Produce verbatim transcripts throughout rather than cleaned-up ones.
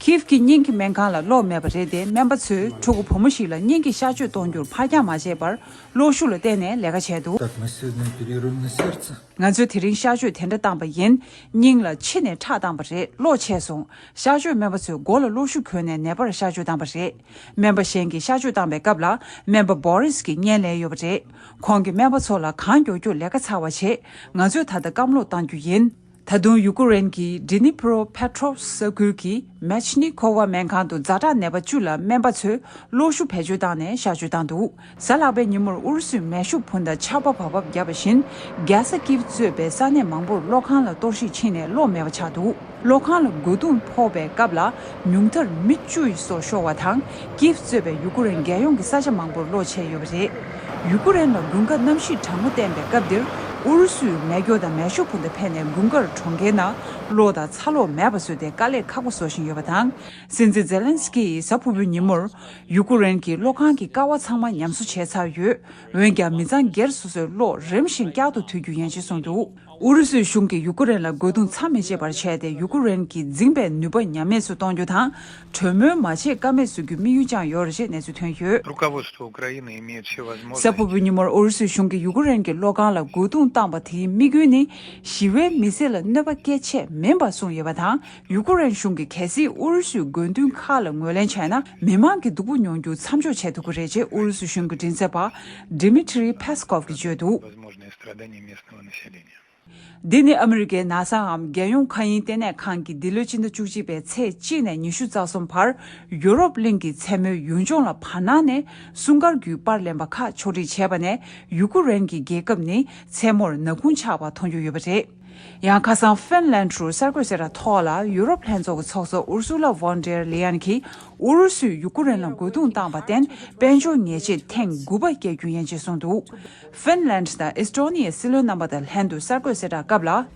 ཁིབ་ཀྱི་སྙིང་གི་སྨན་ཁང་ལ་གློག་མེད་པ་རེད་དེ། སྨན་པ་ཚོས་ཕྲུ་གུ་བུ་མོ་ཞིག་ལ་སྙིང་གི་གཤག་བཅོས་གཏོང་རྒྱུར་ཕར་འགྱངས་མ་བྱས་པར་གློག་ཤུགས་ལ་བརྟེན་ནས་ལས་ཀ་བྱས་འདུག། Так, мы сегодня оперируем на сердце. ང་ཚོས་དེ་རིང་གཤག་བཅོས་དེ་འདྲ་བཏང་པ་ཡིན། སྙིང་ལ་ཕྱི་ནས་ཁྲག་བཏང་པ་རེད། གློག་ཆད་སོང་། གཤག་བཅོས་སྨན་པ་ཚོས་མགོ་ལ་གློག་ཤུགས་གྱོན་ནས་ནད་པར་གཤག་བཅོས་བཏང་པ་རེད། སྨན་པ་གཞན་གྱིས་གཤག་བཅོས་བཏང་པའི་སྐབས་ལ། སྨན་པ་བོ་རིས་ཀྱིས་བརྙན་ལེན་ཡོད་པ་རེད། ཁོང་གིས་སྨན་པ་ཚོ་ལ་གང་མགྱོགས་མགྱོགས་ལས་ཀ་ཚར་བ་བྱེད། ང་ཚོས་ད་ལྟ་བཀའ་མོལ་གཏང་རྒྱུ་ཡིན། ད་དུང་ཡུ་ཀུ་རེན་གྱི་ཌི་ནི་པྲོ་པེ་ཏྲོབ་ས་ཁུལ་གྱི་མེཆ་ནི་ཁོ་ཝ་སྨན་ཁང་དུ་ཛ་དྲག་ནད་པ་བཅུ་ལ་སྨན་པ་ཚོས་གློག་ཤུགས་བེད་སྤྱོད་བཏང་ནས་གཤག་བཅོས་བཏང་འདུག། གཟའ་ལྷག་པའི་ཉིན་མོར་ཨུ་རུ་སུས་མེ་ཤུགས་འཕུར་མདའ་ཆར་པ་བབས་བབས་བརྒྱབ་པ་བཞིན། རྒྱལ་ས་ཀིབ་གཙོས་པའི་ས་གནས་མང་པོར་གློག་ཁང་ལ་གཏོར་བཤིག་ཕྱིན་ནས་གློག་མེད་པ་ཆགས་འདུག། གློག་ཁང་ལ་རྒོལ་རྡུང་ཕོག་པའི་སྐབས་ལ་ཉུང་མཐར་མི་བཅུ་ཡི་སྲོག་ཤོར་བ་དང་། ཀིབ་གཙོས་པའི་ཡུ་ཀུ་རེན་རྒྱལ་ཡོངས་ཀྱི་ས་ཆ་མང་པོར་གློག་ཆད་ཡོད་པ་རེད། ཡུ་ཀུ་རེན་ལ་དགུན་ཁ་གནམ་གཤིས་གྲང་མོ་བསྟན་པའི་སྐབས་འདིར། ཨུ་རུ་སུས་མེ་སྒྱོགས་དང་མེ་ཤུགས་འཕུར་མདའ་འཕེན་ནས་དགུན་ཁར་གྲོང་ཁྱེར་ནང་གློག་དང་ཚ་གློག་མེད་པ་བཟོས་ཏེ་དཀའ་ལས་ཁག་པོ་བཟོ་བཞིན་ཡོད་པ་དང་། སྲིད་འཛིན་ཛེ་ལན་སི་ཀི་ཡིས་གཟའ་ཕུར་བུའི་ཉིན་མོར། ཡུ་ཀུ་རེན་གྱི་གློག་ཁང་གི་ཀ་བ་ཚང་མ་ཉམས་གསོ་བྱས་ཚར་ཡོད། འོན་ཀྱང་། མི་ཚང་སྒེར་སོ་སོའི་གློག་རིམ་བཞིན་བསྐྱར་དུ་མཐུད་རྒྱུ་ཡིན་ཞེས་གསུངས་འདུག། ཨུ་རུ་སུའི་གཞུང་གིས་ཡུ་ཀུ་རེན་ལ་རྒོལ་རྡུང་མཚམས་མི་ཆད་པར་བྱས་ཏེ། ཡུ་ཀུ་རེན་གྱི་འཛིང་པའི་ནུས་པ་ཉམས་དམས་སུ་གཏོང་རྒྱུ་དང་། གྲོས་མོལ་མ་བྱེད་ཀ་མེད་བཟོ་རྒྱུའི་དམིགས་ཡུལ་བཅངས་ཡོད་རེད་ཅེས་གནས་ཚུལ་ཐོན་ཡོད། Руководство Украины имеет все возможности. གཟའ་ཕུར་བུའི་ཉིན་མོར་ཨུ་རུ་སུའི་གཞུང་གིས་ཡུ་ཀུ་རེན་གྱི་གློག་ཁང་ལ་རྒོལ་རྡུང་བཏང་པ་དེའི་དམིགས་ཡུལ་ནི། ཞི་བའི་མི་སེར་ལ་གནོད་པ་སྐྱེལ་ཆེད་མིན་པ་གསུངས་ཡོད་པ་དང་། ཡུ་ཀུ་རེན་གཞུང་གིས་གལ་སྲིད་ཨུ་རུ་སུའི་དགོས་འདུན་ཁག་ལ་ངོས་ལེན་བྱས་ན། མི་མང་གི་སྡུག་པོ་མྱོང་རྒྱུ་མཚམས་འཇོག་བྱེད་ཐུབ་ཀྱི་རེད་ཅེས་ཨུ་རུ་སུའི་གཞུང་གི་མགྲིན་ཚབ་པ་Dmitry Peskov གིས་བརྗོད་འདུག། Возможные страдания местного населения. འདི་ནི་ཨ་མི་རི་ཀའི་ནཱ་སའམ་རྒྱལ་ཡོངས་མཁའ་དབྱིངས་ལྟེ་གནས་ཁང་གིས་འདི་ལོའི་སྤྱི་ཟླ་བཅུ་གཅིག་པའི་ཚེས་གཅིག་ནས་ཉི་ཤུ་རྩ་གསུམ་བར་ཡུ་རོབ་གླིང་གི་མཚན་མོའི་ཡུལ་ལྗོངས་ལ་བར་སྣང་ནས་སྲུང་སྐར་བརྒྱུད་པར་ལེན་པ་ཁག་ཕྱོགས་སྒྲིག་བྱས་པ་ནས། ཡུ་ཀུ་རེན་གྱི་རྒྱལ་ཁབ་ནི་མཚན་མོར་ནག་ཁུང་ཆགས་པ་མཐོང་རྒྱུ་ཡོད་པ་རེད། ཡང་ཁ་སང་ཧྥིན་ལན་ཌི་རུ་གསར་འགོད་གསལ་བསྒྲགས་ཐོག་ལ། ཡུ་རོབ་ལྷན་ཚོགས་ཀྱི་ཚོགས་གཙོ་ཨུར་སུ་ལ་ཝོན་ཌེར་ལེ་ཡན་གྱིས། ཨུ་རུ་སུས་ཡུ་ཀུ་རེན་ལ་རྒོལ་རྡུང་བཏང་པར་བརྟེན། དཔལ་འབྱོར་ཉེས་ཆད་ཐེངས་དགུ་པ་བཀལ་རྒྱུ་ཡིན་ཅེས་གསུངས་འདུག། ཧྥིན་ལན་ཌི་དང་ཨེས་ཏྲོ་ནི་ཡའི་སྲིད་བློན་རྣམ་པ་དང་ལྷན་དུ་གསར་འགོད་གསལ་བསྒྲགས་སྐབས་ལ།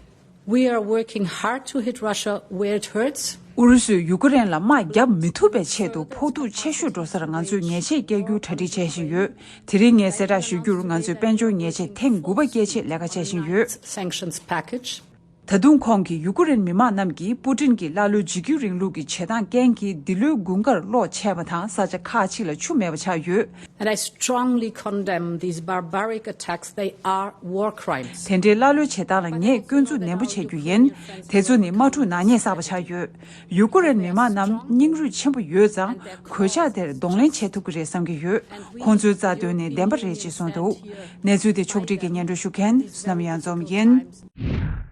We are working hard to hit Russia where it hurts. ཨུ་རུ་སུས་ཡུ་ཀེ་རེན་ལ་དམག་བརྒྱབ་མི་ཐུབ་པའི་ཆེད་དུ། ཕོག་ཐུག་ཆེ་ཤོས་འགྲོ་སར་ང་ཚོས་ཉེས་ཆད་བཀལ་རྒྱུའི་གྲ་སྒྲིག་བྱེད་བཞིན་ཡོད། དེ་རིང་ངས་གསལ་བསྒྲགས་ཞུ་རྒྱུར། ང་ཚོས་དཔལ་འབྱོར་ཉེས་ཆད་ཐེངས་དགུ་པ་བཀལ་ཆེད་ལས་ཀ་བྱེད་བཞིན་ཡོད། Sanctions package. ད་དུང་ཁོང་གིས། ཡུ་ཀེ་རེན་མི་མང་རྣམས་ཀྱིས་པུ་ཏིན་གྱི་ཀླ་ཀློའི་འཇིགས་སྐུལ་རིང་ལུགས་ཀྱི་བྱེད་སྟངས་རྐྱེན་གྱིས། འདི་ལོའི་དགུན་ཁར་གློག་ཆད་པ་དང་། ས་ཆ་ཁག་ཅིག་ལ་ཆུ་མེད་པ་ཆགས་ཡོད། And I strongly condemn these barbaric attacks. They are war crimes. དེ་འདྲའི་ཀླ་ཀློའི་བྱེད་སྟངས་ལ་ངས་སྐྱོན་འཛུགས་ནན་པོ་བྱེད་རྒྱུ་ཡིན། དེ་ཚོ་ནི་དམག་འཁྲུག་ནག་ཉེས་གསར་པ་ཆགས་ཡོད། ཡུ་ཀེ་རེན་མི་མང་རྣམས་སྙིང་རུས་ཆེན་པོ་ཡོད་ཙང་། གོད་ཆག་དེར་གདོང་ལེན་བྱེད་ཐུབ་ཀྱི་རེད་བསམ་གྱི་ཡོད། ཁོང་ཚོའི་རྩ་དོན་ནི་བདེན་པ་རེད་ཅེས་གསུངས་འདུག། གནས་ཚུལ་དེ་ཕྱོགས་སྒྲིག་གིས་སྙན་སྒྲོན་ཞུ་མཁན་བསོད་ནམས་གཡང་འཛོམས་ཡིན།